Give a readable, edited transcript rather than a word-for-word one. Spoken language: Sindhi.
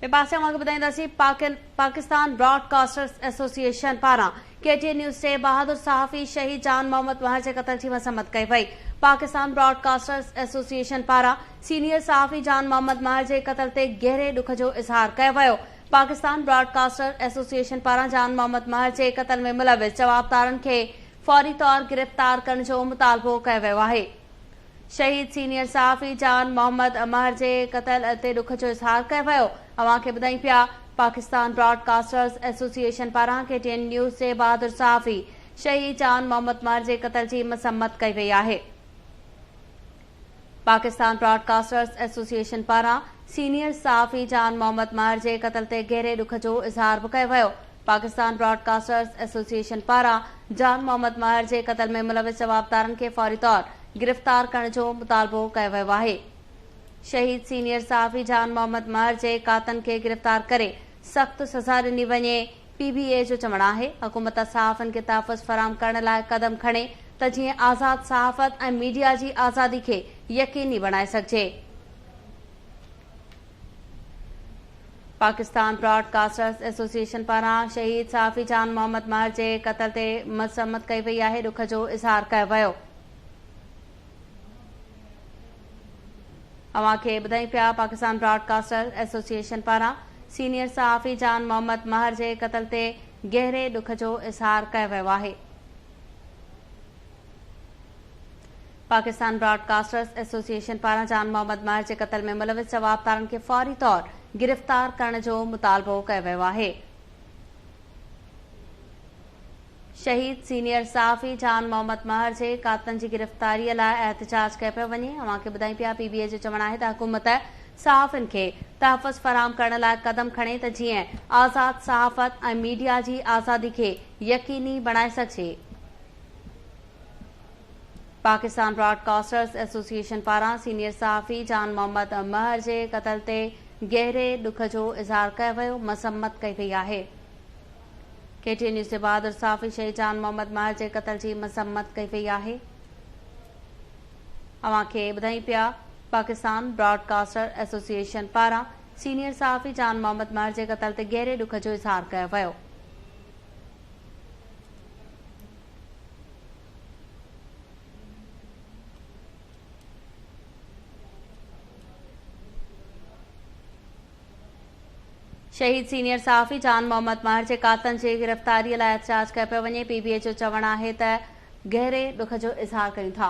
ٻئي پاسي اوهان کي ٻڌائينداسين پاڪستان براڊ ڪاسٽرز ايسوسيئيشن پاران ڪي ٽي اين نيوز جي بهادر صحافي شهيد جان محمد مهر جي قتل جي مذمت ڪئي وئي. پاڪستان براڊ ڪاسٽرز ايسوسيئيشن پاران سينيئر صحافي جان محمد مهر جي قتل تي گهري ڏک جو اظهار ڪيو ويو. پاڪستان براڊ ڪاسٽر ايسوسيئيشن پاران جان محمد مهر جي قتل ۾ ملوث جوابدارن کي فوري طور گرفتار ڪرڻ جو مطالبو ڪيو ويو آهي. شهيد سينيئر صحافي جان محمد مهر جي قتل تي ڏک جو اظهار ڪيو ويو. اوهان کي ٻڌايون پيا پاڪستان براڊ ڪاسٽرز ايسوسيئيشن پاران ڪي ٽي اين نيوز جي بهادر صحافي شهيد جان محمد مهر جي قتل جي مذمت ڪئي وئي آهي. پاڪستان براڊ ڪاسٽرز ايسوسيئيشن پاران سينيئر صحافي جان محمد مهر جي قتل تي گهري ڏک جو اظهار به ڪيو ويو. پاڪستان براڊ ڪاسٽرز ايسوسيئيشن پاران جان محمد مهر جي قتل ۾ ملوث جوابدارن کي فوري طور گرفتار ڪرڻ جو مطالبو ڪيو ويو آهي. شهيد سينيئر صحافي جان محمد مهر جي قاتلن کي گرفتار ڪري سخت سزا ڏني وڃي، پي بي اي جو چوڻ آهي حڪومت صحافين کي تحفظ فراهم ڪرڻ لاء قدم کڻي ته جيئن آزاد صحافت ۽ ميڊيا جي آزادي کي يقيني بڻائي سگهجي. پاڪستان براڊ ڪاسٽرز ايسوسيئيشن پاران شهيد صحافي جان محمد مهر جي قتل تي مذمت ڪئي وئي آهي، ڏک جو اظهار ڪيو ويو. اوهان کي ٻڌايون پيا پاڪستان براڊ ڪاسٽرز ايسوسيئيشن پاران سينيئر صحافي جان محمد مهر جي قتل تي گهري ڏک جو اظهار ڪيو ويو آهي. پاڪستان براڊ ڪاسٽرز ايسوسيئيشن پاران جان محمد مهر جي قتل ۾ ملوث جوابدارن کي فوري طور گرفتار ڪرڻ جو مطالبو ڪيو ويو آهي. شهيد سينيئر صحافي جان محمد مهر جي قاتلن جي گرفتاري لاء احتجاج ڪيو پيو وڃي. اوهان کي ٻڌايون پيا پي بي اي جو چوڻ آهي ته حڪومت صحافين کي تحفظ فراهم ڪرڻ لاء قدم کڻي ته جيئن آزاد صحافت ۽ ميڊيا جي آزادي کي يقيني بڻائي سگهجي. پاڪستان براڊ ڪاسٽرز ايسوسيئيشن پاران سينيئر صحافي جان محمد مهر جي قتل تي گهري ڏک جو اظهار ڪيو ويو، مذمت ڪئي وئي آهي. ڪي ٽي اين نيوز جي بهادر صحافي شهيد جان محمد مهر جي قتل جي مذمت ڪئي وئي آهي. اوهان کي ٻڌايون پيا پاڪستان براڊ ڪاسٽر ايسوسيئيشن پاران سينيئر صحافي جان محمد مهر جي قتل تي گهري ڏک جو اظهار ڪيو ويو. شهيد سينيئر صحافي جان محمد مهر جي قاتلن جي گرفتاري لاء احتجاج ڪيو پيو وڃي، پي بي اي جو چوڻ آهي ته گهري ڏک جو اظهار ڪريون ٿا.